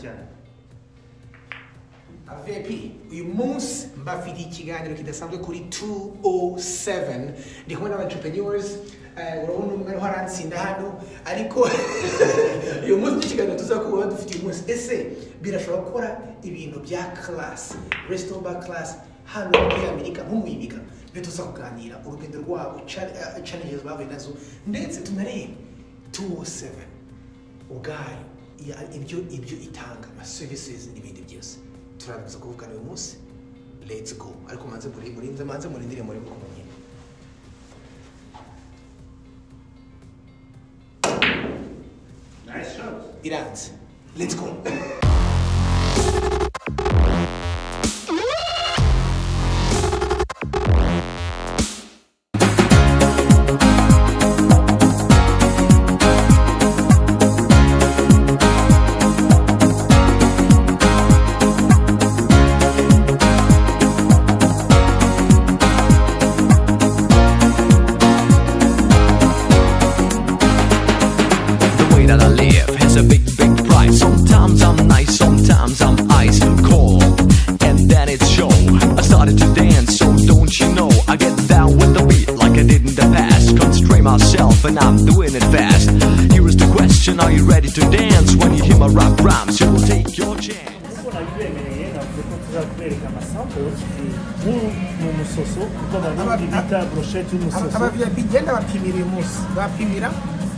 Cyane. VIP, uyu munsi mbafitiye ikiganiro kidasanzwe kuri 207. Ndi kumwe n'aba entrepreneurs. Urabona umwe ariho arantsinda hano, ariko uyu munsi ikiganiro tuza kuba dufite uyu munsi, ese birashobora gukora ibintu bya class, resto bar class, hano muri Amerika nk'umuyimiga? Ibyo tuza kuganira, urugendo rwabo, challenges bahuye nazo, ndetse tunarebe 207 ubwayo, ibyo itanga, ama services n'ibindi byose turabiza kuvugana uyu munsi. Let's go. Ariko manze muri murinze, manze murindire muri kumwe. Nice shot. Iranze. Let's go. The way that I live has a big, big price. Sometimes I'm nice, sometimes I'm ice cold. And then it's show. I started to dance, so don't you know? I get down with the beat like I did in the past. Constrain myself, and I'm doing it fast. Here is the question: are you ready to dance? When you hear my rap rhymes, you will take your chance. Nk'uko nabibemereye, navuze ko tuzakubereka ama samples. Nk'uru ni umusoso, kuko Abarundi bita brochette y'umusoso. Aba VIP, genda bapimira uyu munsi, bapimira.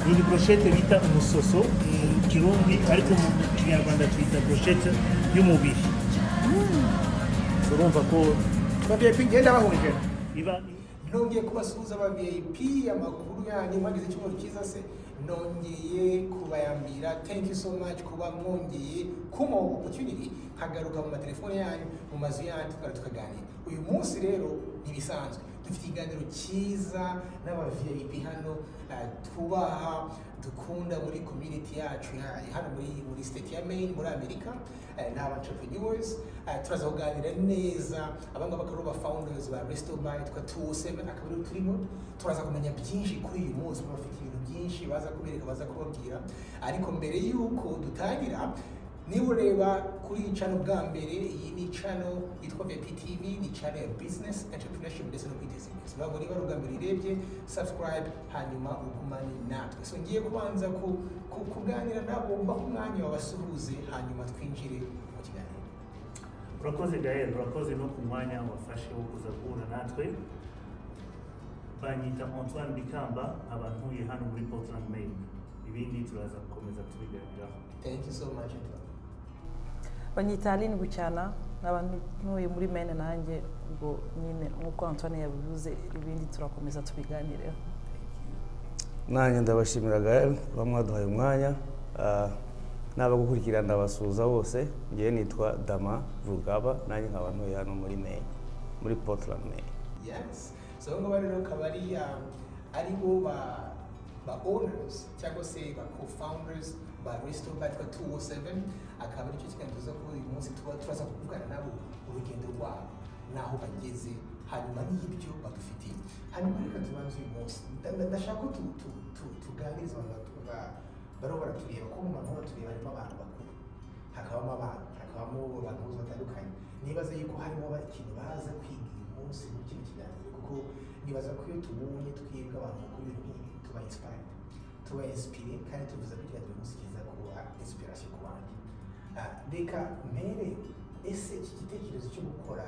Iyi ni brochette bita umusoso mu Kirundi, ariko mu Kinyarwanda tuyita brochette y'umubiri. Urumva ko Aba VIP, genda bahunje. iba Nongeye kubasuhuza, aba VIP. Amakuru yanyu? Mwagize icyumweru cyiza se? Nongeye kubayambira. Thank you so much kuba mwongeye kumpa opportunity nkagaruka mu matelefone yanyu, mu mazu yanyu, tukaba tukaganira. Uyu munsi rero ntibisanzwe, dufite ikiganiro cyiza n'aba VIP hano, twubaha, dukunda muri community yacu hano muri state ya Maine muri Amerika. Ni aba entrepreneurs. Turaza kuganira neza. Abangaba bakaba ari aba founders ba Resto Bar yitwa 207, akaba ariyo turimo. Turaza kumenya byinshi kuri uyu munsi. Bafite ibintu byinshi baza kubereka, baza kubabwira. Ariko mbere y'uko dutangira, niba ureba kuri iyi channel bwa mbere, iyi ni channel yitwa VIP TV, ni channel ya business, entrepreneurship ndetse no kwiteza imbere. So, ntabwo niba ari ubwa mbere urebye, subscribe hanyuma ugumane natwe. So ngiye kubanza kuganira nabo, mbaha umwanya wabasuhuze, hanyuma twinjire mu kiganiro. Urakoze Gael, urakoze no ku mwanya wafashe wo kuza guhura natwe. Banyita Antoine Bikamba, nkaba ntuye hano muri Portland, Maine. Ibindi turaza gukomeza tubiganiraho. Thank you so much, Antoine. Banyita Aline Bucyana, nkaba ntuye muri Maine nanjye. Ubwo nyine nk'uko Antoine yabivuze, ibindi turakomeza tubiganireho. Nanjye ndabashimira Gael kuba mwaduhaye umwanya. N'abagukurikira ndabasuhuza bose. Ngewe nitwa Dama Rugaba, nanjye nkaba ntuye hano muri Maine, muri Portland, Maine. Yes, so abo ngabo rero akaba ari bo ba owners cyangwa se ba co-founders ba Resto Bar yitwa 207. Akaba aricyo kiganiro tuza kuba uyu munsi. Tuba turaza kuvugana nabo urugendo rwabo n'aho bageze, hanyuma n'ibyo badufitiye. Hanyuma reka tubanze uyu munsi. Ndashaka ko tuganiriza abantu bariho baratureba, ko mu bantu batureba harimo abantu bakuru, hakabamo abana, hakabamo abantu bose batandukanye. Nibaza yuko harimo ikintu baza kwiga uyu munsi muri kino kiganiro, kuko nibaza ko iyo tubonye twebwe abantu bakuru ibintu nk'ibi, tuba inspired, tuba inspiré, kandi tuvuze ko ikiganiro uyu munsi kiza kuba inspiration ku bandi. Reka mpere, ese iki gitekerezo cyo gukora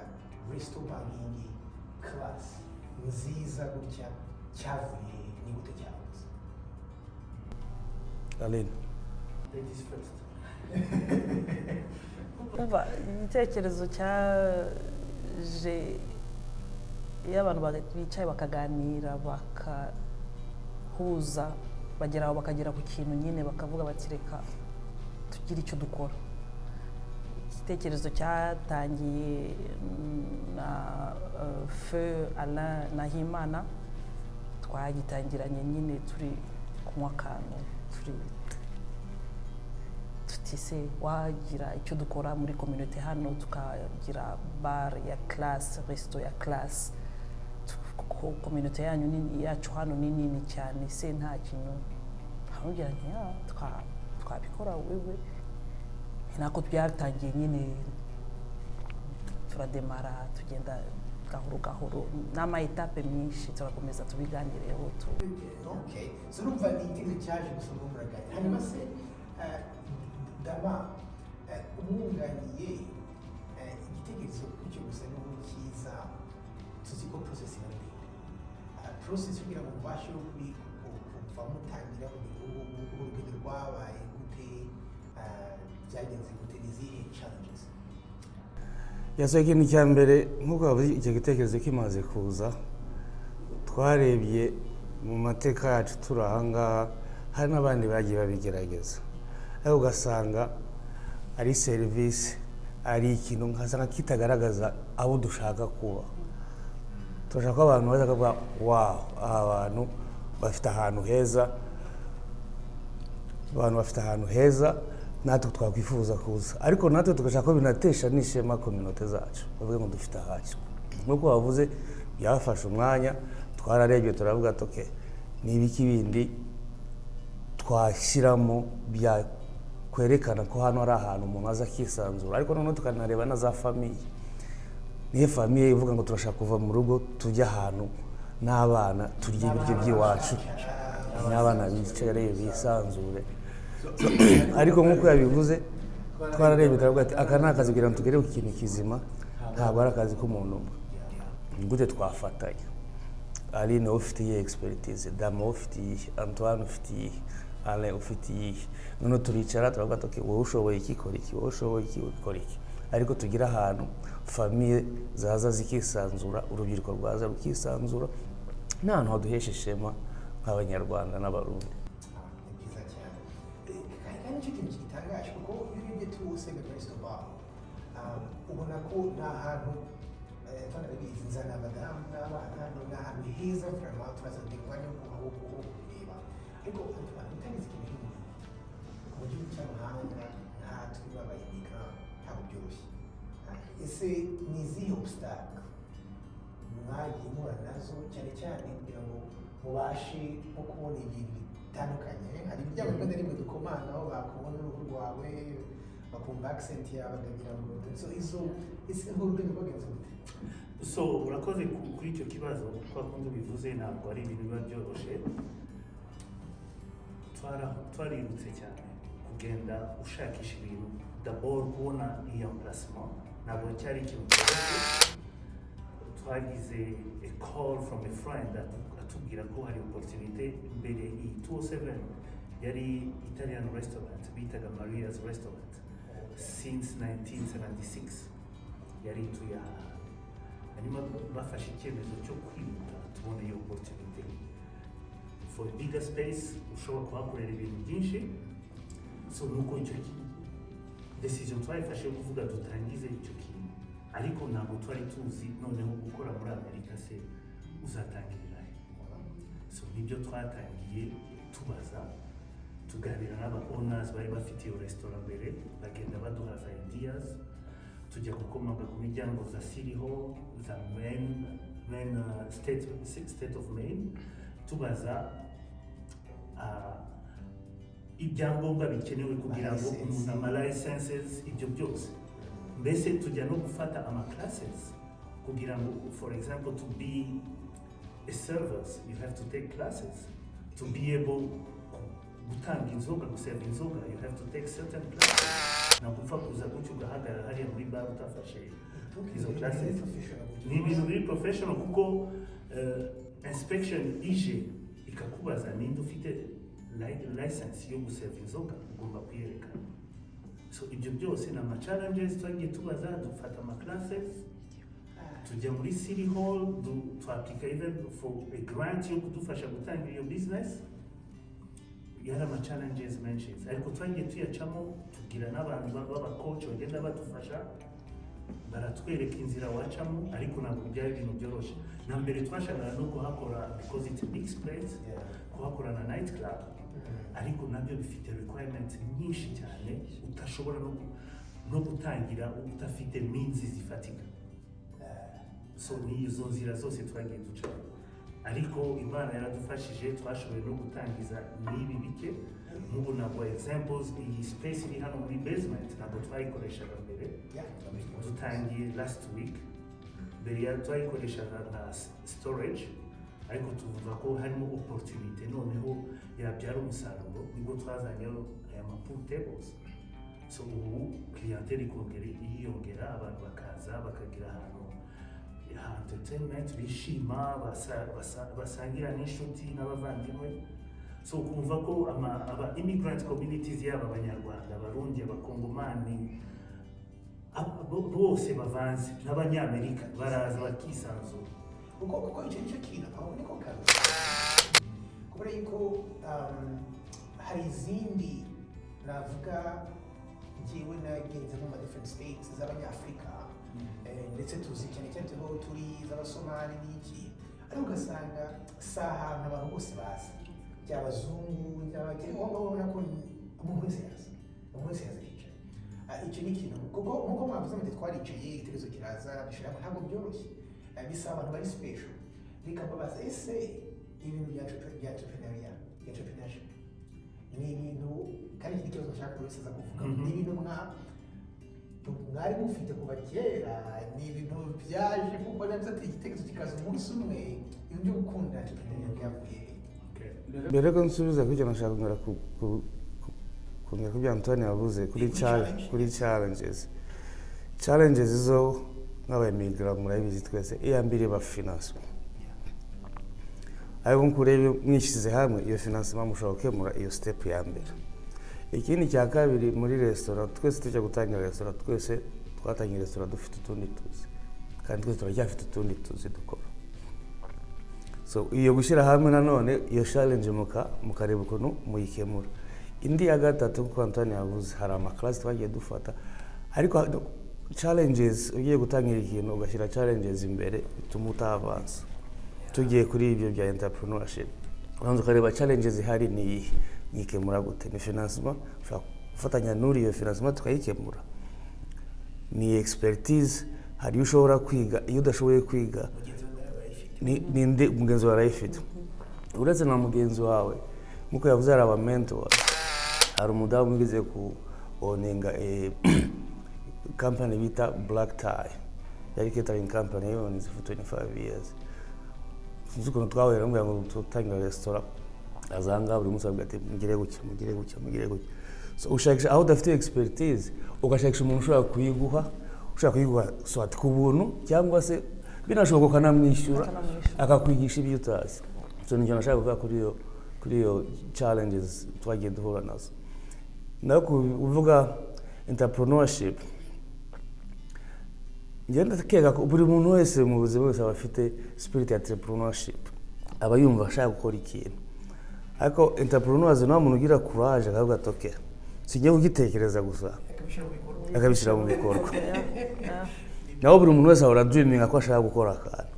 resto bar nk'iyi class nziza gutya cyavuye he? Ni gute cyavutse? Aline. Ladies first. Umva, igitekerezo cyaje iyo abantu bicaye bakaganira, bakahuza, bagera aho bakagera ku kintu nyine, bakavuga bati: "Reka tugire icyo dukora." Igitekerezo cyatangiye na feu Alain Nahimana. Twagitangiranye nyine turi kunywa akantu, turi tuti: "Se wagira icyo dukora muri communauté hano, tukagira bar ya classe, resto ya classe? Communauté yanyu nini, yacu hano ni nini cyane, se nta kintu?" Nkamubwira nti: "Ah, twabikora wewe." Ni nako byatangiye nyine, turademara, tugenda gahoro gahoro n'ama étapes myinshi, turakomeza tubiganireho tu. Okay, so urumva ni igitekerezo cyaje gusa muri muraganira. Hanyuma se Dama, umwunganiye, igitekerezo gutyo gusa n'ubu cyiza, tuzi ko process iba ndende. Process kugira ngo mubashe kuva mutangira kugera ubu ngubu, urugendo rwabaye gute? Byagenze gute? Ni izihe challenges? Yasohoye ikintu cya mbere, nk'uko bavuze, icyo gitekerezo kimaze kuza, twarebye mu mateka yacu turi aha ngaha, hari n'abandi bagiye babigerageza, ariko ugasanga ari serivisi, ari ikintu nkasanga kitagaragaza abo dushaka kuba. Turashaka ko abantu baza bakavuga: "Wow, aha bantu bafite ahantu heza, abantu bafite ahantu heza natwe twakwifuza kuza." Ariko natwe tugashaka ko binatesha n'ishema communauté zacu, bavuge ngo dufite ahacu. Nk'uko bavuze, byafashe umwanya, twararebye, turavuga ati: "Okay, ni ibiki bindi twashyiramo byakwerekana ko hano ari ahantu umuntu aza akisanzura?" Ariko noneho tukanareba na za famille. Niyo famille ivuga ngo turashaka kuva mu rugo, tujya ahantu n'abana, turya ibiryo by'iwacu n'abana, bicare bisanzure. Ariko nk'uko yabivuze, twararebye, turavuga ati: "Aka ni akazi kugira ngo tugere ku kintu kizima, ntabwo ari akazi k'umuntu umwe. Ni gute twafatanya? Aline ufite iyihe expertise? Dama ufite iyihe? Antoine ufite iyihe? Alain ufite iyihe?" Noneho turicara, turavuga ati: "Okay, wowe ushoboye iki, kora iki; wowe ushoboye iki, kora iki." Ariko tugira ahantu famille zaza zikisanzura, urubyiruko rwaza rukisanzura, n'ahantu haduhesha ishema nk'Abanyarwanda n'Abarundi. Ni byiza cyane. Kandi nicyo kintu gitangaje, kuko iyo urebye 207 Resto Bar, ubona ko ni ahantu, twanabizi, nzana abadamu n'abana hano, ni ahantu heza vraiment, turazagira umwanya wo kureba. Ariko Antoine, utagize ikintu nk'ubu mu gihugu cy'amahanga, nkatwe babaye immigrant, ntabwo byoroshye. Ese ni izihe obstacle mwagiye muhura nazo, cyane cyane kugira ngo mubashe nko kubona ibintu bitandukanye? Hari imiryango rimwe na rimwe dukomanaho, bakubona uruhu rwawe, bakumva accent yawe, bakagira ngo so izo, ese nk'urugendo rwagenze gute? So urakoze kuri icyo kibazo. Kwa kundi ubivuze, ntabwo ari ibintu biba byoroshye. Twarirutse cyane kugenda ushakisha ibintu. D'abord, kubona iyi emplacement ntabwo cyari ikintu cyoroshye. Twagize a call from a friend atubwira ko hari opportunité. Mbere iyi 207 yari Italian restaurant bitaga Maria's Restaurant. Since 1976 yari ituye aha hantu. Hanyuma bafashe icyemezo cyo kwimuka, tubona iyo opportunity for a bigger space, ushobora kuhakorera ibintu byinshi. So nuko icyo decision twayifashe yo kuvuga dutangize icyo kintu, ariko ntabwo twari tuzi noneho gukora muri Amerika se uzatangirira he. So nibyo twatangiye tubaza, tuganira n'aba owners bari bafite iyo restaurant mbere, bagenda baduha za ideas, tujya gukomanga ku miryango za City Hall, za Maine, state of Maine, tubaza ibyangombwa bikenewe kugira ngo License. umuntu, ama licenses, ibyo byose. Mbese tujya no gufata ama classes kugira ngo, for example, to be a servers, you have to take classes to be able gutanga inzoga, guserva inzoga, you have to take certain classes. Ntabwo upfa kuza gutyo ugahagarara hariya muri bar utafashe izo classes. Ni ibintu biri professional, kuko inspection ije ikakubaza ninde ufite license yo guserva inzoga, ugomba kuyerekana. So ibyo byose ni ama challenges twagiye tubaza, dufata ama classes, tujya muri City Hall, twapplika even for a grant yo kudufasha gutangira iyo business. Yari ama challenges menshi, ariko twagiye tuyacamo, tugira n'abantu b'aba coach bagenda badufasha, baratwereka inzira wacamo, ariko ntabwo byari ibintu byoroshye. Na mbere twashakaga no kuhakora, because it's a big space, kuhakora na night club, ariko nabyo bifite requirements nyinshi cyane, udashobora no gutangira udafite means zifatika. So ni izo nzira zose twagiye ducamo, ariko Imana yaradufashije, twashoboye no gutangiza n'ibi bike. Nk'ubu ntabwo, examples, iyi space iri hano muri basement ntabwo twayikoreshaga mbere. Dutangiye last week. Mbere ya twayikoreshaga nka storage, ariko tuvuga ko harimo opportunity noneho yabyara umusaruro, nibwo twazanyeho aya ma pool tables. So ubu clientele ikongera yiyongera, abantu bakaza bakagira ahantu ha entertainment, bishima, basangira n'inshuti n'abavandimwe. So ukumva ko aba immigrant communities, yaba Abanyarwanda, Abarundi, Abakongomani, bose bavanze n'Abanyamerika, baraza bakisanzura. Kuko icyo nicyo kintu, aho niko karusho, kubera yuko hari izindi navuga njyewe nagenze mu ma different states z'Abanyafurika, ndetse tuzi cyane cyane aho turi z'Abasomali n'iki, ariko ugasanga si ahantu abantu bose bazi, by'abazungu, by'abakiri aho ngaho, ubona ko umuntu wese yaza, umuntu wese yaza akicara. Icyo ni ikintu, kuko nk'uko mwavuze muti twaricaye, igitekerezo kiraza, dushyiramo, ntabwo byoroshye. Bisaba abantu bari special. Bikababaza, ese ibintu bya entrepreneurial, bya entrepreneurship, ni ibintu, kandi iki ni ikibazo nshaka buri wese aza kuvuga, ni ibintu mwari mufite kuva kera, ni ibintu byaje kuko navuze ati igitekerezo kikaza umunsi umwe, ibintu byo gukunda entrepreneurial byavuye he? Mbere ko nsubiza kuri icyo, nashaka kongera ku byo Antoine yavuze kuri Kuri challenge. Kuri challenges. Challenges zo nk'abamigra murabizi twese, iya mbere iba financement. Ariko nk'uko ureba, mwishyize hamwe, iyo financement mushobora gukemura iyo step ya mbere. Ikindi cya kabiri, muri resitora, twese tujya gutangira resitora, twese twatangiye resitora dufite utundi tuzi, kandi twese turacyafite utundi tuzi dukora. So iyo gushyira hamwe nanone iyo challenge mukareba ukuntu muyikemura. Indi ya gatatu, kuko Antoine yavuze, hari ama class twagiye dufata. Ariko challenges, ugiye gutangira ikintu ugashyira challenges imbere, bituma utavansa. Tugiye kuri ibyo bya entrepreneurship, ubanza ukareba challenges ihari ni iyihe, nyikemura gute? Ni financement, ushobora gufatanya n'uri iyo financement tukayikemura. Ni expertise, hari iyo ushobora kwiga, iyo udashoboye kwiga ninde mugenzi wawe arayifite. Uretse na mugenzi wawe, nk'uko yavuze, hari aba mentor. Hari umudamu wigeze ku owninga company bita Black Tie, yari catering company yowninze for 25 years. Sinzi ukuntu twahuye, aramubwira ngo tutangira resitora, aza aha ngaha buri munsi avuga ati mugire gutya, mugire gutya, mugire gutya. So ushakisha aho udafite expertise, ugashakisha umuntu ushobora kuyiguha, ushobora kuyiguha soit ku buntu cyangwa se binashoboka ukanamwishyura, Akanamwishyura. akakwigisha ibyo utazi. So nicyo nashaka kuvuga kuri iyo challenges twagiye duhura nazo. Naho kuvuga entrepreneurship, ngenda ndakeka ko buri muntu wese mu buzima wese aba afite spirit ya entrepreneurship, aba yumva ashaka gukora ikintu. Ariko entrepreneurs ni wa muntu ugira courage akavuga ati okay, singiye kugitekereza gusa, akabishyira mu bikorwa. Naho buri muntu wese ahora dreaming ko ashaka gukora akantu.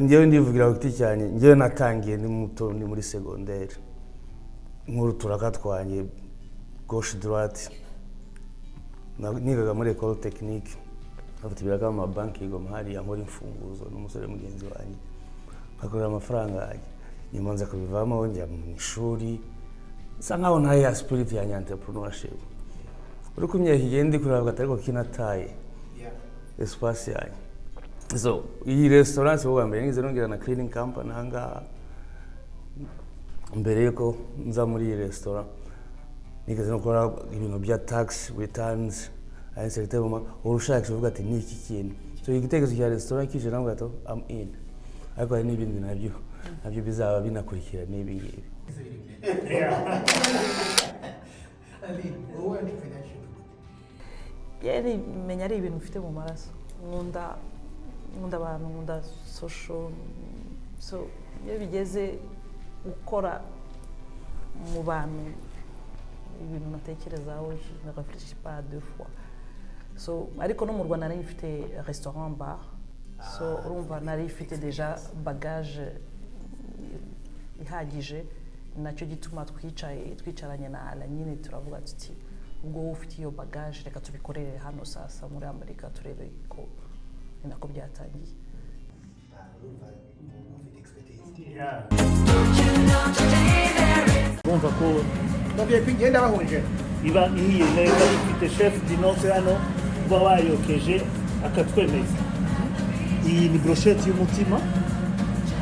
Njyewe ndivugira ku giti cyanjye, njyewe natangiye ndi muto, ndi muri segonderi, nkuru turaka twanjye gauche droite. Nigaga muri école technique, bafite ibiraka mu mabanki i Goma hariya, nkora imfunguzo n'umusore mugenzi wanjye, nkakorera amafaranga yanjye. Nyuma nza kubivamo, njya mu ishuri, nsa nkaho ntayo ya spirit ya entrepreneurship. Uri ku myaka igenda ikura, bavuga ati ariko kinataye espace yanjye. So iyi restaurant si bwa mbere nigeze nongera na cleaning company ahangaha. Mbere yuko nza muri iyi restaurant, nigeze no gukora ibintu bya tax returns à un certain moment. Uba ushakisha, uvuga ati ni iki kintu. So igitekerezo cya restaurant kije, navuga ati I'm in. Ariko hari n'ibindi nabyo bizaba binakurikira n'ibi ngibi. Aline, wowe entrepreneurship? Yari menya ari ibintu mfite mu maraso. Nkunda abantu, nkunda social. So iyo bigeze gukora mu bantu, ibintu natekerezaho, je ne réfléchis pas deux fois. So ariko no mu Rwanda nari mfite restaurant bar, so urumva nari mfite déjà bagage ihagije. Nacyo gituma twicaye, twicaranye na Ala nyine, turavuga tuti ubwo wowe ufite iyo bagage, reka tubikorere hano sasa muri Amerika, turebe ko. Ni nako byatangiye. Urumva umuntu ufite expertise. Yeah. Urumva ko Ba VIP, ngenda bahunje. Iba ihiye neza. Ifite chef Dinose hano uba wayokeje akatwemeza. Iyi ni brochette y'umutima,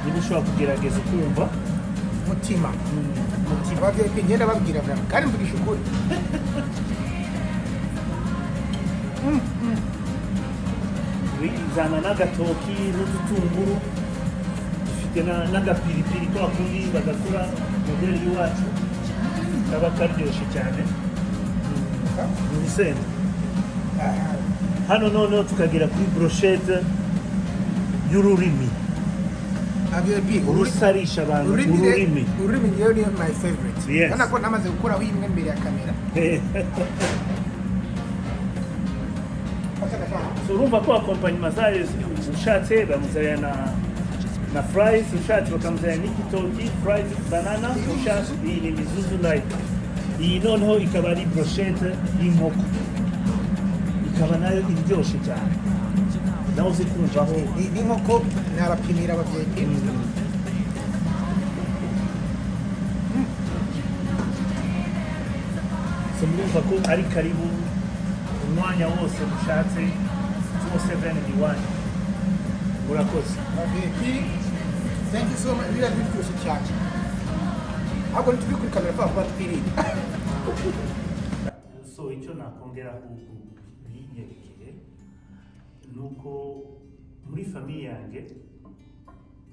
niba ushobora kugerageza ukumva. Mutima. Umutima. Aba VIP, ngenda babwira bwa kandi mvugisha ukuri. Izana n'agatoki n'udutunguru, dufite n'agapiripiri kwa kundi bagakora modèle y'iwacu, kaba karyoshye cyane mu rusenda. Hano noneho tukagera kuri brochette y'ururimi. Aba VIP, urusarisha abantu. Ururimi. Ururimi. Ururimi ngewe ni my favorite. Yes. Urabona ko namaze gukuraho imwe mbere ya kamera. Fata agashaka. So urumva ko accompagnement zayo, ushatse bamuzanira na fries, ushatse bakamuzanira n'igitoki, fries, banana, ushatse. Iyi ni mizuzu light. Iyi noneho ikaba ari brochette y'inkoko, ikaba nayo iryoshye cyane, nawe uzi kumvaho. Ni inkoko nabapimira, aba VIP. So murumva ko ari karibu umwanya wose mushatse, 207 ni iwanyu. Murakoze. Aba VIP, thank you so much. Biriya biryoshye cyane, ahubwo ntituri kuri kamera vuba vuba twirinde. So icyo nakongera ku binyerekeye ni uko muri famille yanjye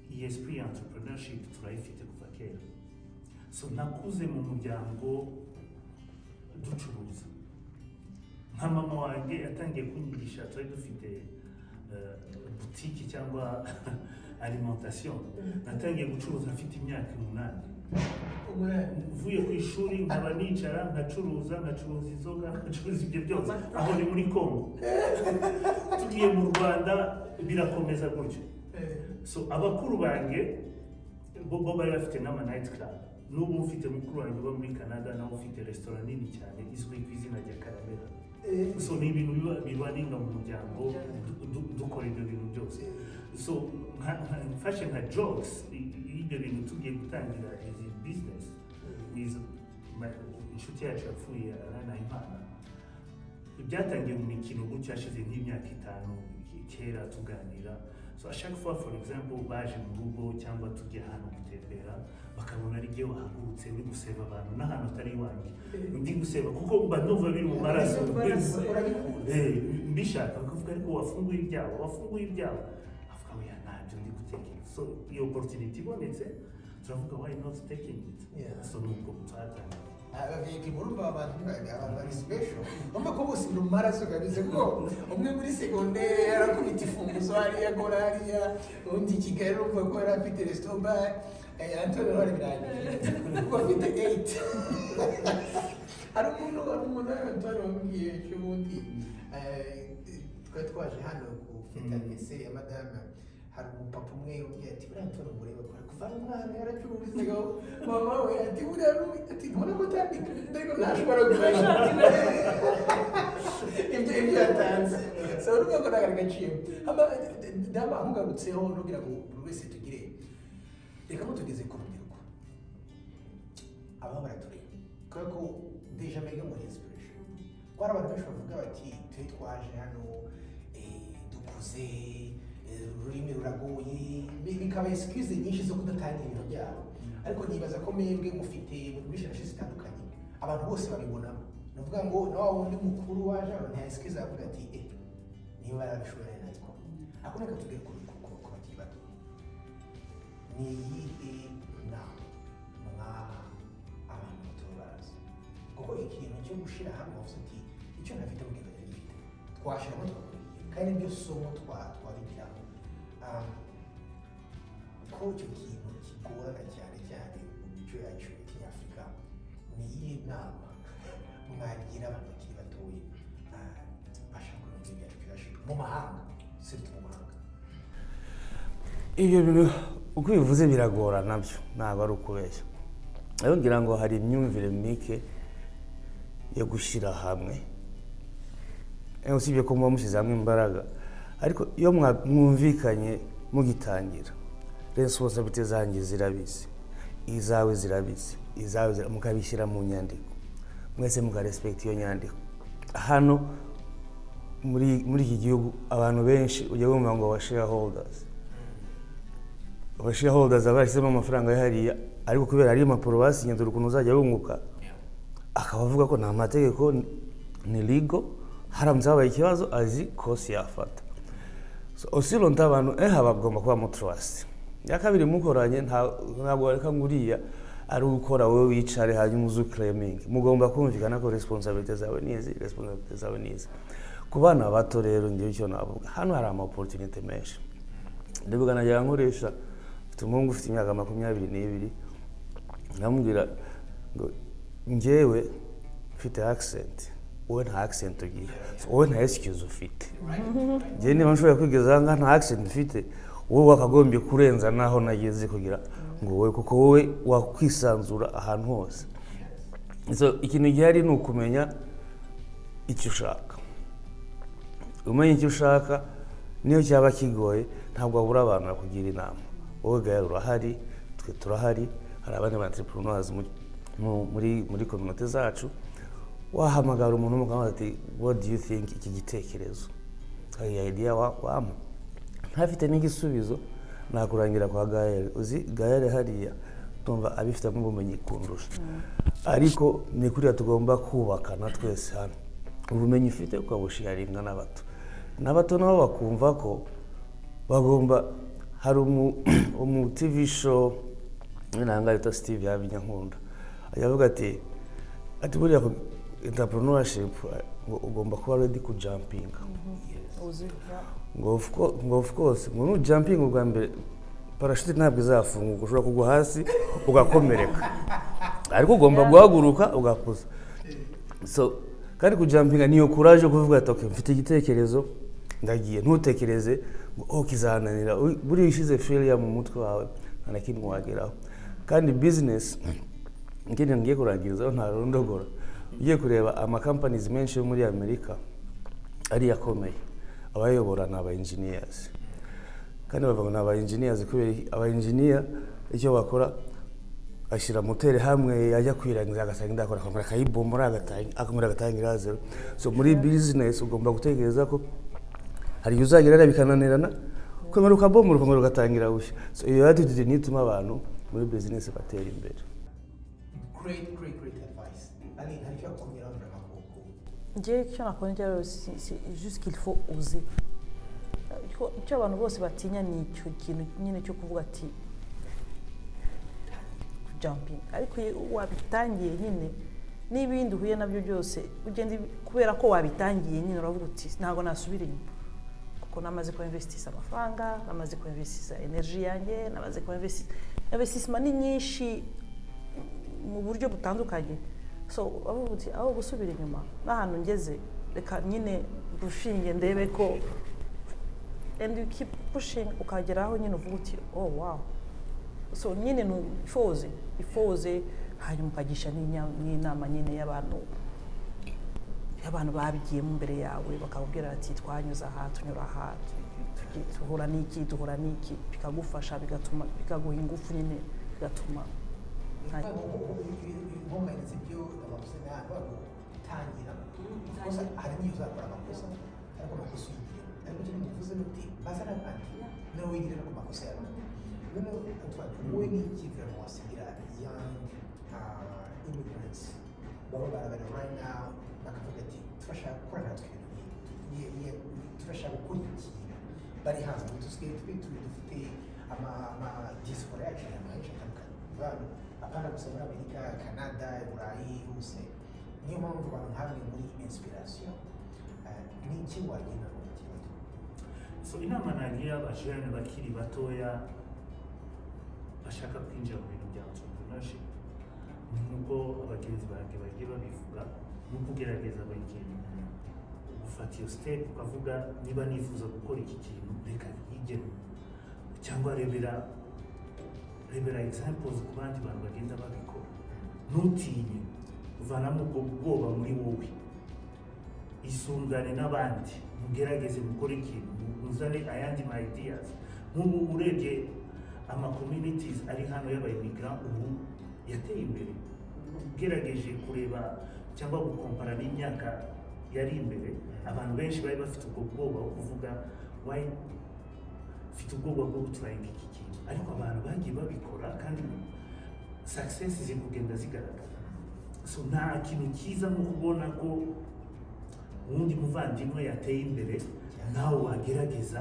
iyi esprit ya entrepreneurship turayifite kuva kera. So nakuze mu muryango ducuruza. Nka mama wanjye yatangiye kunyigisha, twari dufite butiki cyangwa alimentation. Natangiye gucuruza mfite imyaka 8, mvuye ku ishuri nkaba nicara nkacuruza, nkacuruza inzoga, nkacuruza ibyo byose. Aho ni muri Congo. Tugiye mu Rwanda birakomeza gutyo. So abakuru banjye bo bari bafite n'ama night club. N'ubu mfite mukuru wanjye uba muri Canada, nawe ufite resitora nini cyane izwi ku izina rya Karamera. So ni ibintu biba bibaringa mu muryango, dukora ibyo bintu byose. So mfashe nka jokes y'ibyo bintu, tugiye gutangira izi business with inshuti yacu yapfuye, Nahimana, byatangiye mu mikino gutyo, hashize nk'imyaka 5 kera tuganira. So à chaque fois, for example, baje mu rugo cyangwa tujya ahantu gutembera, bakabona ari jye wahagurutse uri guseva abantu n'ahantu atari iwanjye, ndi guseva kuko mba numva biri mu maraso. Urabikunda. Mbishaka. Bakavuga: "Ariko wafunguye ibyawe, wafunguye ibyawe." Avuga: "Oya, ntabyo ndi gutekereza." So iyo opportunity ibonetse turavuga: "Why not taking it?" So nuko twatangiye. Aba VIP, murumva abantu bari special. Urumva ko bose ni mu maraso kabisa, kuko umwe muri segondere yarakubita ifunguzo hariya, akora hariya, undi i Kigali urumva ko yari afite resto bar. Antonio wari birangije kuko afite 8. Hari umuntu Antonio wambwiye ejo bundi, twari twaje hano gufata anniversaire ya madame, hari umupapa umwe umbwiye ati: "Buriya Antonio mureba kora kuva ari umwana yaracururizaga mama we." Ati: "Buriya ati ntubona ko utandika, ariko ntashobora kumenya ibyo yatanze." So urumva ko ntabwo agaciro. Hama dama nkugarutseho ntugira ngo buri wese tugire, reka mo tugeze ku rubyiruko aba baratureba, kubera ko déjà mbega muri inspiration, ko hari abantu benshi bavuga bati: "Twe twaje hano dukuze, ururimi ruragoye," bikaba excuse nyinshi zo kudatangira ibintu byabo. Ariko nibaza ko mwebwe mufite muri generation zitandukanye, abantu bose babibonamo. Ni ukuvuga ngo na wa wundi mukuru waje hano nta excuse, avuga ati: "Niba yarabishoboye nabikora." Ariko reka tugere ku bakiri bato. Ni iyihe nama mwaha abantu bato baraza? Kuko ikintu cyo gushyira hamwe, wavuze uti: "Icyo ntafite mugenzi wanjye gifite, twashyiramo tugakora ikintu," kandi nibyo somo twabigiraho. Ko icyo kintu kigorana cyane cyane mu mico yacu ya kinyafurika, ni iyihe nama mwagira abantu bakiri batoya, bashaka ibintu byacu byashe mu mahanga, surtout mu mahanga? Ibyo bintu uko bivuze biragora nabyo, ntabwo ari ukubeshya. Rero ngira ngo hari imyumvire mike yo gushyira hamwe. Usibye ko muba mushyize hamwe imbaraga, ariko iyo mwumvikanye mugitangira, responsabilité zanjye zirabizi, izawe zirabizi. izawe mukabishyira mu nyandiko, mwese mukarespecta iyo nyandiko. Hano muri iki gihugu abantu benshi ujya wumva ngo aba shareholders, aba shareholders aba yashyizemo amafaranga ye hariya, ariko kubera ari impapuro basinye, dore ukuntu uzajya wunguka, akaba avuga ko nta mategeko, ni legal, haramutse habaye ikibazo azi course yafata. So aussi longtemps abantu bagomba kuba mu trust. Ya kabiri, mukoranye, ntabwo wareka ngo uriya ari gukora, wowe wicare hanyuma uze uclaiminge. Mugomba kumvikana ko responsabilité zawe ni izi, responsabilité zawe ni izi. Ku bana bato rero, ngewe icyo navuga, hano hari ama opportunity menshi. Ndibuka najyaga nkoresha, mfite umuhungu ufite imyaka 22, ndamubwira ngo njyewe mfite accent, wowe nta accent ugira. So, wowe nta excuse ufite. Njyewe niba nshobora kwigeza aha ngaha nta accent mfite, wowe wakagombye kurenza naho nageze kugira ngo wowe, kuko wowe wakwisanzura ahantu hose. So ikintu gihari ni ukumenya icyo ushaka. Umenya icyo ushaka, niyo cyaba kigoye, ntabwo wabura abantu bakugira inama. Wowe Gael urahari, twe turahari, hari abandi ba entrepreneurs muri communauté zacu. Wahamagara umuntu mukamubaza ati: "What do you think? Iki gitekerezo, hari idea wampa?" Ntafite n'igisubizo, nakurangira kwa Gael. Uzi Gael hariya, tumva abifitemo ubumenyi kundusha. Ariko ni kuriya tugomba kubakana twese hano. Ubumenyi ufite ukabusharinga n'abato, n'abato nabo bakumva ko bagomba. Hari umu TV show nanga yitwa Steve Harvey Nyankunda, ajya avuga ati buriya entrepreneurship ngo ugomba kuba ready ku jumpinga. Uzi, yeah. Ngo of course, ngo nu jumping ubwa mbere, parachute ntabwo izafunguka, ushobora kugwa hasi ugakomereka, ariko ugomba guhaguruka ugakuza. So kandi kujumpinga niyo courage yo kuvuga ati: "Okay, mfite igitekerezo, ndagiye." Ntutekereze ngo "Oh, kizananira." Buriya ushyize failure mu mutwe wawe, nta na kimwe wageraho. Kandi business, ikindi ngiye kurangirizaho, nta rondogora, ugiye kureba ama companies menshi yo muri Amerika ariyo akomeye, abayobora ni aba engineers. Kandi bavuga ngo ni aba engineers kubera iki? Aba engineer icyo bakora, ashyira moteri hamwe, yajya kwirangiza agasanga indakora, akongera akayibombora, akongera agatangira zero. So muri business ugomba gutekereza ko hari igihe uzagera hariya bikananirana, ukongera ukabombora, ukongera ugatangira bushya. So iyo attitude niyo ituma abantu muri business batera imbere. Great, great, great advice. Aline, hari icyo wakongeraho vraiment ku Njye icyo nakongera, c'est juste qu'il faut oser. Icyo abantu bose batinya ni icyo kintu nyine cyo kuvuga ati jumping. Ariko iyo wabitangiye nyine, n'ibindi uhuye nabyo byose ugenda kubera ko wabitangiye nyine, uravuga uti ntabwo nasubira inyuma, kuko namaze kuinvestisa amafaranga, namaze kuinvestisa energy yanjye, namaze kuinvestisa. Investissement ni nyinshi mu buryo butandukanye. So uravuga uti aho gusubira inyuma n'ahantu ngeze, reka nyine rushinge ndebe ko, and you keep pushing, ukagera aho nyine uvuga uti "Oh wow." So nyine ni ifoze ifoze, hanyuma ukagisha n'inama nyine y'abantu babigiyemo imbere yawe, bakakubwira ati twanyuze aha, tunyura aha, duhura n'iki, duhura n'iki, bikagufasha, bigatuma bikaguha ingufu nyine, bigatuma Nkomeretse ibyo abavuze ntabwo gutangira. Of course, hari n'igihe uzakora amakosa, ariko amakosa uyigire. Ariko icyo muvuze ni uti baza n'abandi nawe wigire no ku makosa y'abandi. Noneho Antoine, wowe ni iki vraiment wasigira young immigrants baba barabara right now, bakavuga ati turashaka gukora natwe ibintu nk'ibi, turashaka gukora ikintu, bari hanze? Ubu dusigaye turi dufite ama diaspora yacu ahantu henshi hatandukanye, abantu apana gusa muri Amerika, Canada, Burayi hose. Niyo mpamvu abantu nkamwe muri inspiration. Ni iki wagira ngo bakiri bato? So inama nagira abajene bakiri batoya bashaka kwinjira mu bintu bya entrepreneurship, ni nk'uko abagenzi banjye bagiye babivuga, ni ukugerageza buri kintu, ufata iyo step ukavuga niba nifuza gukora iki kintu, reka yigemo, cyangwa rebera examples ku bandi bantu bagenda babikora. Ntutinye, uvanamo ubwo bwoba muri wowe, isungane n'abandi, mugerageze mukore ikintu, muzane ayandi ma ideas. Nk'ubu urebye ama communities ari hano y'aba immigrant ubu. Yateye imbere. Ugerageje kureba cyangwa gukompara n'imyaka yari imbere, abantu benshi bari bafite ubwo bwoba bwo kuvuga, "Why mfite ubwoba bwo gutryinga iki kintu?" Ariko abantu bagiye babikora kandi success ziri kugenda zigaragara. So nta kintu cyiza nko kubona ko uwundi muvandimwe yateye imbere, nawe wagerageza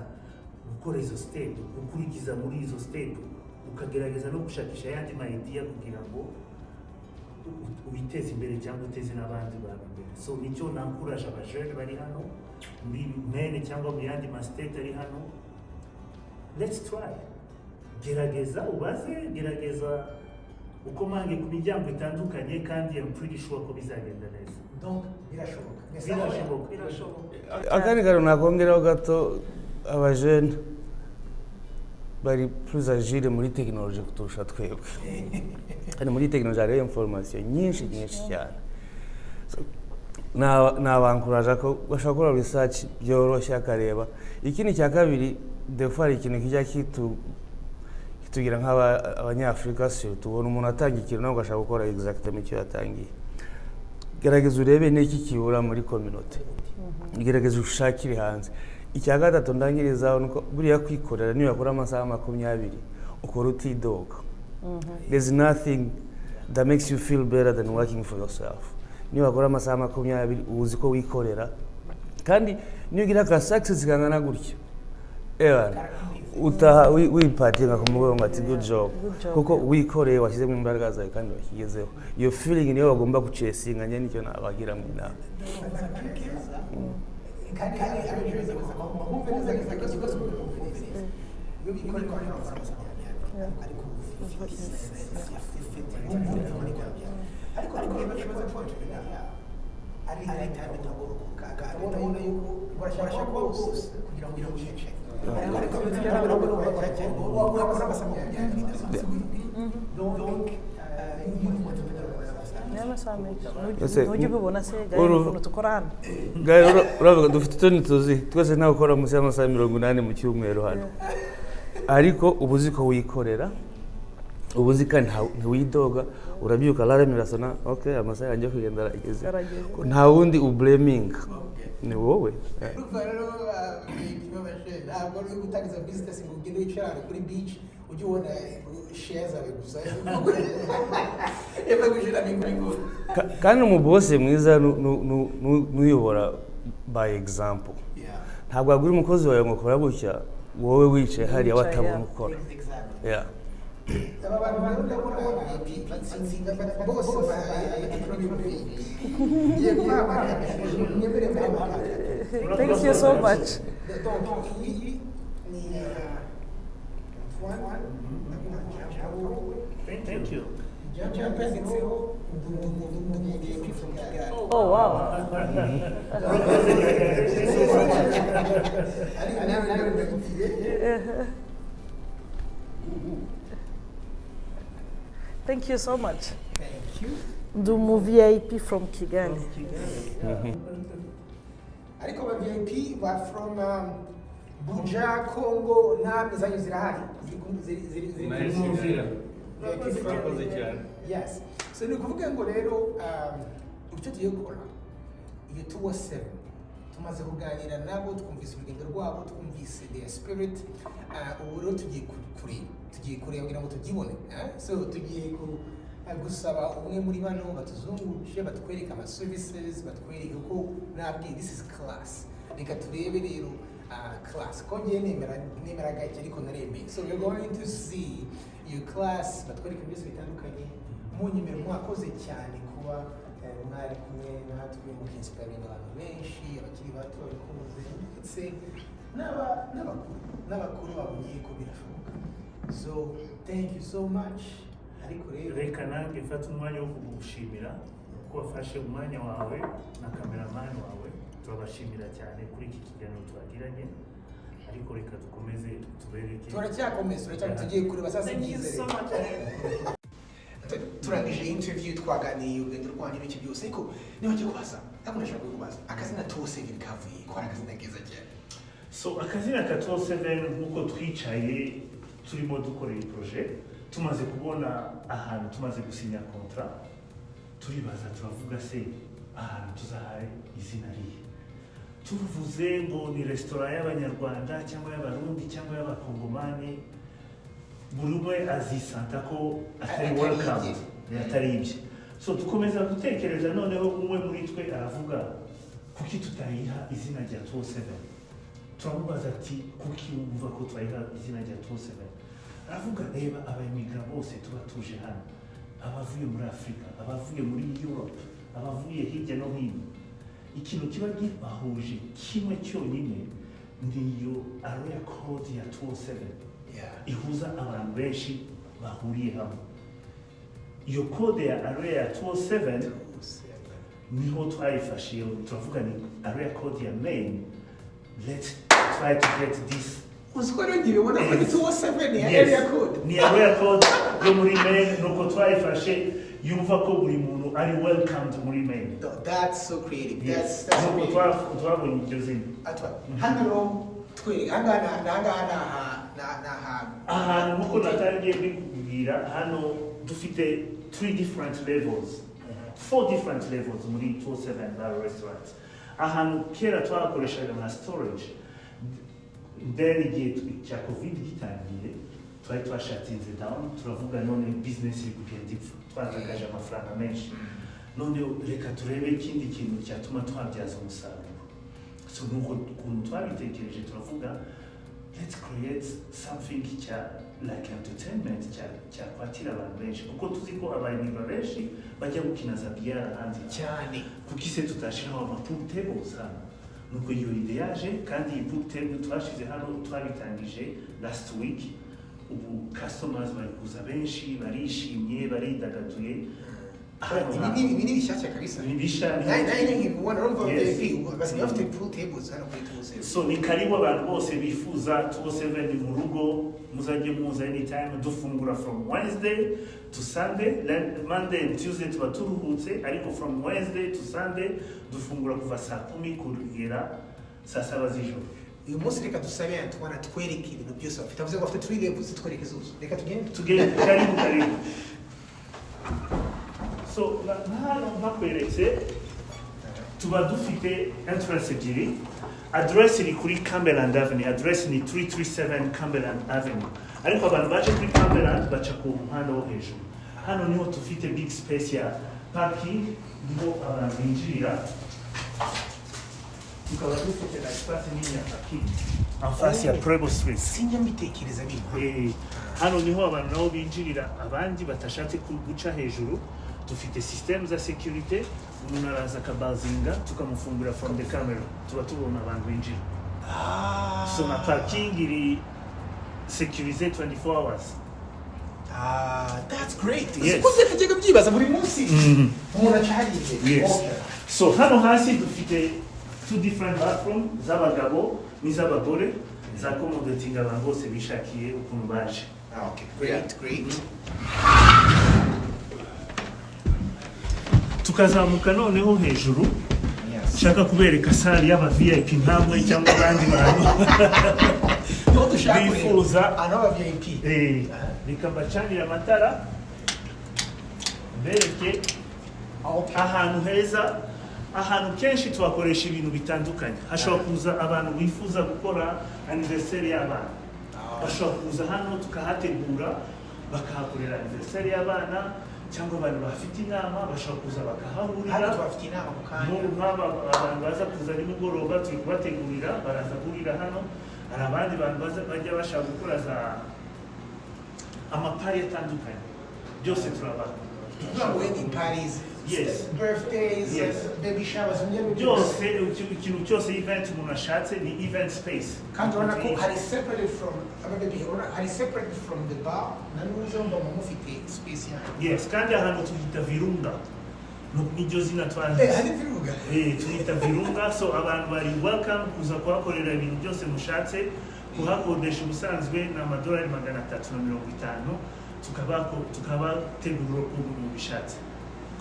gukora izo step, gukurikiza muri izo step, ukagerageza no gushakisha ayandi ma idea kugira ngo witeze imbere cyangwa uteze n'abandi bantu imbere. So nicyo naencourage abajene bari hano muri Maine cyangwa mu yandi ma state ari hano: let's try, gerageza ubaze, gerageza ukomange ku miryango itandukanye, kandi I'm pretty sure ko bizagenda neza. Donc birashoboka. Birashoboka. Birashoboka. Akandi kantu nakongeraho gato, abajene bari plus agile muri tekinoloji kuturusha twebwe, kandi muri tekinoloji hariho information nyinshi nyinshi cyane. So, nabaencourage ko bashobora gukora research byoroshye, akareba. Ikindi cya kabiri, des fois hari ikintu kijya kitugira nk'Abanyafurika, surtout ubona umuntu atanga ikintu nawe ugashaka gukora exactement icyo yatangiye. Gerageza urebe n'iki kibura muri communauté, gerageza ushakire hanze. Icya gatatu ndangirizaho ni uko buriya kwikorera, niyo yakora amasaha 20 ukora utidoga. There's nothing that makes you feel better than working for yourself. Niyo wakora amasaha 20, uzi ko wikorera, kandi niyo ugira aka success kangana gutya, ewana utaha wipatinga ku mugongo ati "Good job." Good job, kuko yeah. wikoreye, washyizemo imbaraga zawe kandi wakigezeho. Iyo feeling niyo bagomba guchasinga. Njye nicyo nabagira mu inama. Kandi abenshi bumve neza ikibazo bumve neza, iyo bikorera amasaha, ariko ariko ikibazo cyo ari time akabona yuko barashaka kuba bose kugira ngo ucece, ariko wakora amasaha 20, donc Ni amasaha menshi. Ese, Ntujya ubibona se Gael, ukuntu dukora hano? Gael, uravuga dufite utundi tuzi twese, ntawe ukora munsi y'amasaha 80 mu cyumweru hano, ariko uba uzi ko wikorera, uba uzi kandi ntiwidoga. Urabyuka, alarm irasona, ok, amasaha yanjye yo kugenda arageze. Arageze. Nta wundi ublaminga, ni wowe. Urumva rero ikibabaje ntabwo ari gutangiza business ngo ugende wicare ahantu kuri beach ujye ubona share zawe gusa epfa gushyiramo ingufu. Kandi umubosi mwiza n'uyobora by example. Ntabwo wabwira umukozi wawe ngo kora gutya, wowe wicaye hariya Wicaye, watabona yeah. ukora. Yeah. Aba bantu rero ndabona bose bahaye, ngiye kubahamagara, mwemere mbahamagara. Thank you so much. Donc iyi ni Antoine, ndabona. Thank you. Yanditseho ndi VIP from Kigali. Oh wow. Ari nawe nawe ndagutiye. Thank you so much. Thank you. Ndi umu VIP from Kigali. Ariko aba VIP ba from Buja, Congo, namwe zanyu zirahari, ziri mu nzira. VIP from Murakoze cyane. Yes, so ni ukuvuga ngo rero icyo tugiye gukora, iyo 207 tumaze kuganira nabo, twumvise urugendo rwabo, twumvise their spirit. Ubu rero tugiye kureba kugira ngo tubyibone, eh? So tugiye gusaba umwe muri bano batuzungurushe, batwereke ama services, batwereke uko nabwiye. This is class. Reka turebe rero class ko ngiye nemera gake ariko naremeye. So we're going to see iyo class, batwereke byose bitandukanye. Munyemere, mwakoze cyane kuba mwari kumwe natwe, mukinspiringa abantu benshi, abakiri bato babikuze ndetse n'abakuru babonye ko birashoboka. So thank you so much. Ariko rero Reka nanjye mfate umwanya wo kugushimira ko wafashe umwanya wawe na kameramani wawe. Turabashimira cyane kuri iki kiganiro twagiranye, ariko reka dukomeze tubereke. Turacyakomeza, tugiye kureba sasa Thank you ibyiza so rero. much. Turangije interview, twaganiriye urugendo rwanyu n'iki byose, ariko niba ngiye kubaza, ariko ndashaka kubaza akazina 207 kavuye ko ari akazina keza cyane. So akazina ka 207, nk'uko twicaye turimo dukora iyi projet, Tumaze kubona ahantu, tumaze gusinya contrat, turibaza, turavuga: se ahantu tuzahaye izina rihe? Tuvuze ngo ni resitora y'Abanyarwanda cyangwa y'Abarundi cyangwa y'Abakongomani, buri umwe azisanta ko atari Atari welcome, ibye. atari ibye. So dukomeza gutekereza, noneho umwe muri twe aravuga: kuki tutayiha izina rya 207? Turamubaza ati: kuki wumva ko twayiha izina rya 207? Aravuga: reba abayimigara bose tuba tuje hano, abavuye muri Afurika, abavuye muri Europe, abavuye hirya no hino, ikintu kiba gibahuje kimwe cyonyine niyo area code ya 207 ihuza abantu benshi bahuriye hamwe. Iyo code ya area ya 207 niho twayifashe, turavuga ni area code ya Maine, let's try to get this. Uzi ko rero nkibibona ko ni 207 ya Yes. area code. Ni area code yo muri Maine, nuko twayifashe, yumva ko buri muntu ari welcomed muri Maine. No, that's so creative. Yes. That's Nuko creative. twabonye iryo zina. Atwa hano rero twereka ahangaha, ahangaha ni aha ni aha Ahantu nkuko natangiye mbikubwira, hano dufite three different levels, four different levels muri 207 Bar Restaurant. Ahantu kera twakoreshaga nka storage, then igihe cya COVID gitangiye twari twashatinze down, turavuga none business iri kugenda ipfa, twatakaje amafaranga menshi, none reka turebe ikindi kintu cyatuma twabyaza umusaruro. So nuko ukuntu twabitekereje, turavuga let's create something cya like entertainment cyakwakira abantu benshi, kuko tuzi ko abarimba benshi bajya gukina za billard ahandi. Cyane. Kuki se tutashyiraho ama pool tables hano? Nuko iyo idée yaje, kandi iyi pool table twashyize hano twabitangije last week. Ubu customers bari kuza benshi, barishimye, baridagaduye. Hano Ibi ni bishyashya kabisa. Ni bisha. Nawe nkibibona, urumva, Yes. VIP basigaye bafite pool tables hano kuri 207. So ni karibu abantu bose bifuza 207 mu rugo, muzajye muza anytime. Dufungura from Wednesday to Sunday. Then Monday and Tuesday tuba turuhutse, ariko from Wednesday to Sunday dufungura kuva saa 10 kugera saa 7 z'ijoro. Uyu munsi reka dusabe Antoine atwereke ibintu byose bafite. Avuze ngo bafite three levels, twereke zose, reka tugende. Tugende, karibu, karibu. So na hano nkakweretse, tuba dufite entrance ebyiri. Address iri kuri Cumberland Avenue, address ni 337 Cumberland Avenue, ariko abantu baje kuri Cumberland baca ku muhanda wo hejuru. Hano niho dufite big space ya parking, niho abantu binjirira, tukaba dufite na espace nini ya parking en face ya Preble Street. Sinjya mbitekereza bino. Hano niho abantu nabo binjirira, abandi batashatse guca hejuru. Dufite system za security, umuntu araza akabazinga, tukamufungura from the camera, tuba tubona abantu binjira. So na parking iri sécurisé 24 hours. Ah, that's great. Yes. Uko najyaga byibaza buri munsi umuntu aca hariya imbere. Yes. Okay. So hano hasi dufite two different bathroom, z'abagabo n'iz'abagore, za accommodating abantu bose bishakiye ukuntu baje. Ah, okay, great, great. Tukazamuka noneho hejuru. Yes. Nshaka kubereka salle y'aba VIP nkamwe cyangwa abandi bantu Niho dushaka kureba. bifuza. Ahantu h'aba VIP. Reka mbacanire amatara mbereke ahantu heza. Ahantu kenshi tuhakoresha ibintu bitandukanye. Hashobora kuza abantu bifuza gukora anniversaire y'abana, bashobora kuza hano tukahategura, bakahakorera anniversaire y'abana, cyangwa abantu bafite inama bashobora kuza bakahahurira. Hano tubafite inama mu kanya. Nk'ubu nk'aba abantu baza kuza nimugoroba, turi kubategurira, baraza guhurira hano. Hari abandi bantu baza bajya bashaka gukora za ama party atandukanye, byose turabaha. Tuvuga ngo wedding parties, Yes. birthdays, Yes. baby showers, ibyo Byose, ikintu cyose, event umuntu ashatse, ni event space. Kandi urabona ko hari separated from ababebi, urabona hari separated from the bar na nuza mba mufite space yanyu. Yes, kandi ahantu tuhita Virunga. Niryo zina twahise. Hari Virunga. Tuhita Virunga. So abantu bari welcome kuza kuhakorera ibintu byose mushatse. Kuhakodesha ubusanzwe ni amadolari 350, tukabategurira ukuntu mubishatse.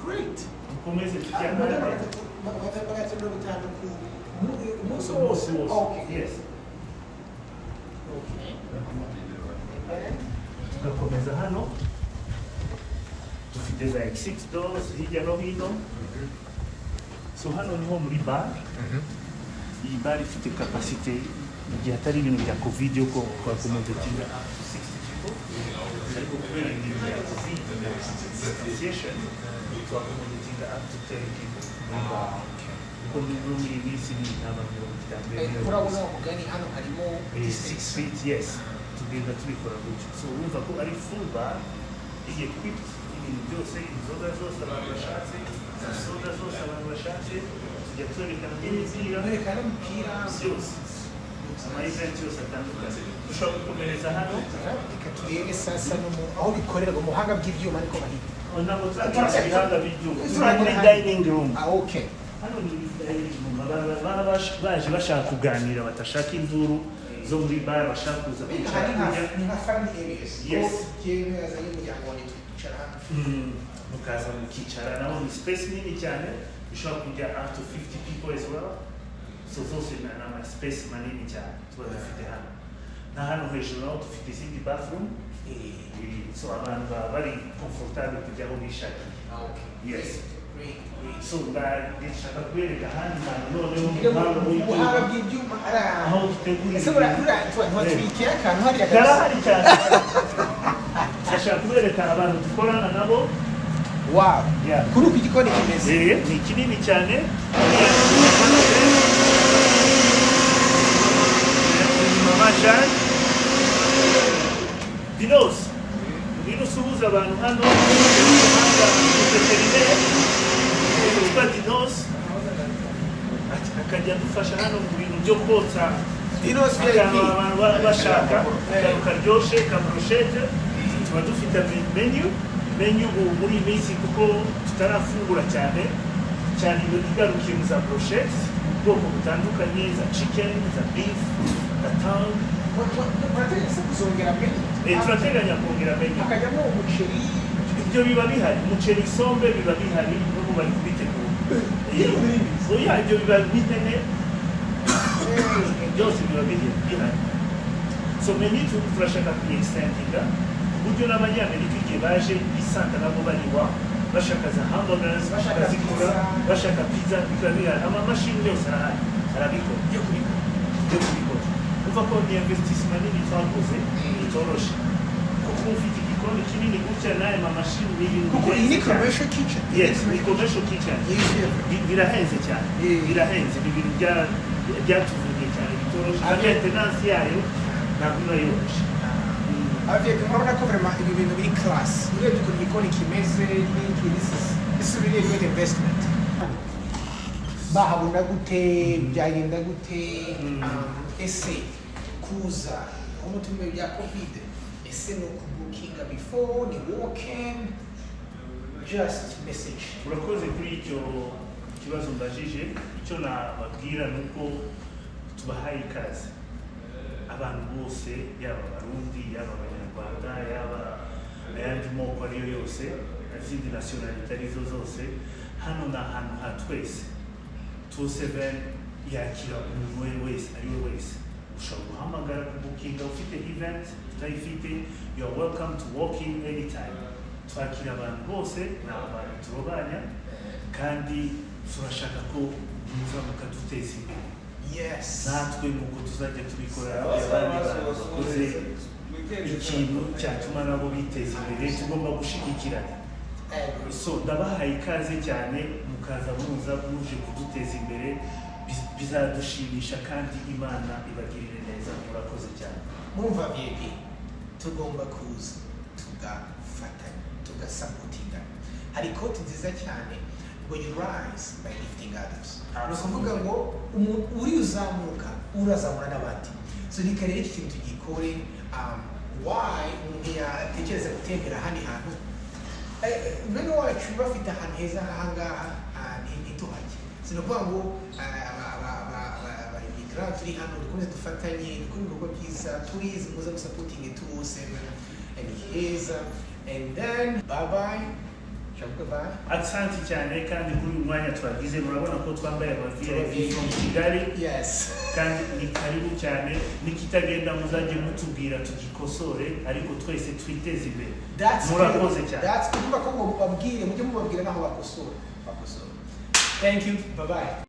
Great. Dukomeze tujya Amadolari ahandi. 350 ku umunsi wose? Umunsi wose. Okay. Yes. Okay. Tugakomeza hano, dufite za exit doors hirya no hino. So hano niho muri bar. Iyi bar ifite capacité, igihe atari ibintu bya COVID, yo kwaccommodatinga up to 60 people, ariko kubera ibintu bya COVID na distanciation, twaccommodatinga up to 30 people muri bar, kuko muri iyi minsi ni abantu 50 bemerewe. Urabona wa mugani hano harimo 6 feet, yes. Tugenda tubikora gutyo. So urumva ko ari full bar, iri equipped, ibintu byose, inzoga zose abantu bashatse, za soda zose abantu bashatse, tujya twerekana n'imipira. Mwerekana n'imipira. Byose, ama event yose atandukanye. Dushobora gukomereza hano. Reka turebe sasa no mu aho bikorerwa mu buhanga bw'ibyuma, ariko bahita Ntabwo turagira ibihanga by'ibyuma, turi muri dining room. Ah, okay. Hano ni dining room. Abantu baba baje bashaka kuganira, badashaka induru zo muri bar, bashaka kuza kwicara, Aha ni nka kurya. Ni nka family areas. Yes. Ko jyewe yazanye umuryango wanjye, twicara hano. Mukaza mukicara nabo. Ni space nini cyane, ishobora kujya up to 50 people as well. So zose ni ama space manini cyane tuba dufite hano. Na hano hejuru naho dufite izindi bathroom. So abantu baba bari comfortable kujya aho bishakiye. Ah, okay. Yes. Great, great. So ndashaka kubereka ahandi hantu noneho Tugire mu mu muhanga buhanga w'ibyuma, bw'ibyuma ari aho dutegura Ese buriya ntiwatwikiye akantu hariya kabisa? Karahari cyane. Ndashaka kubereka abantu dukorana nabo. Wow. Yeah. Kuri uku igikoni kimeze. Ni kinini cyane. Mama Jeanne Dinos, ngwino usuhuze abantu hano. Veterineri witwa Dinos akajya adufasha hano mu bintu byo kotsa. Dinos VIP. Akantu abantu baba bashaka, akantu karyoshye ka brochette. Tuba dufite menu ubu muri iyi minsi, kuko tutarafungura cyane cyane, iba igarukiye mu za brochette, ubwoko butandukanye, za chicken, za beef, za tongue. Murateganya se kuzongera menu? Turateganya kongera menu. Hakajyamo umuceri? Ibyo biba bihari, umuceri, isombe biba bihari, n'ubu bari kubitegura. Oya, ibyo biba n'ihene, byose biba bihari. So menu turashaka kuyiextendinga ku buryo n'Abanyamerika igihe baje bisanga nabo bari iwabo, bashaka za hamburgers, Bashaka bakazikora, pizza. Bashaka pizza, bikaba bihari. Amamashini yose arahari, arabikora Byo kubikora. Byo kubikora. Umva ko ni investissement nini twakoze, itoroshe, kuko ufite igikoni kinini gutya n'aya mamashini ni ibintu Kuko iyi ni bihenze cyane. Commercial kitchen. Yes, ni commercial kitchen. Yishyuye. Birahenze cyane. Birahenze, ni ibintu byatuvuniye cyane, bitoroshe, na maintenance yayo ntabwo iba yoroshe. Abavyeyi, murabona ko vraiment ibi bintu biri class. Urebye ukuntu igikoni kimeze n'iki, this is really a good investment. Bahabona gute? Byagenda gute? Ese kuza nko mu bihe bya COVID, ese ni ukubookinga before, ni walk in, just message? Urakoze kuri icyo kibazo mbajije. Icyo nababwira ni uko tubahaye ikaze abantu bose, yaba Abarundi, yaba Abanyarwanda, yaba ayandi moko ariyo yose, izindi nationalité arizo zose. Hano ni ahantu ha twese. 27 yakira umuntu uwo ari we wese, ari we wese. Ushobora guhamagara kubookinga ufite event, utayifite, you are welcome to walk in anytime. Twakira abantu bose, ni abantu turobanya, kandi turashaka ko muza mukaduteza imbere natwe nk'uko tuzajya tubikora. Abandi bantu bakoze ikintu cyatuma nabo biteza imbere, tugomba gushyigikirana. I agree. So ndabahaye ikaze cyane, mukaza muza muje kuduteza imbere. Bizadushimisha kandi Imana ibagirire neza. Murakoze cyane. Murumva VIP, tugomba kuza tugafatanya, tugasupportinga. Hari quote nziza cyane ngo "You rise by lifting others." Ni ukuvuga ngo umuntu uri uzamuka, urazamura n'abandi. So reka rero iki kintu tugikore. Why umuntu yatekereza gutembera ahandi hantu? Bene wacu bafite ahantu heza nk'ahangaha, ntituhajye. Si ni ukuvuga ngo aba immigrant turi hano dukomeze dufatanye, dukore ibikorwa byiza. Please muze musupportinge 207, ni heza. And then bye bye. Shavuga bye. Asante cyane kandi kuri uyu mwanya twagize, murabona ko twambaye aba VIP from Kigali. Kandi ni karibu cyane, nikitagenda muzajye mutubwira tugikosore, ariko twese twiteze imbere. That's Murakoze good. cyane. That's good. Urumva ko ngo mubabwire, mujye mubabwira naho bakosora. Bakosora. Thank you. Bye bye.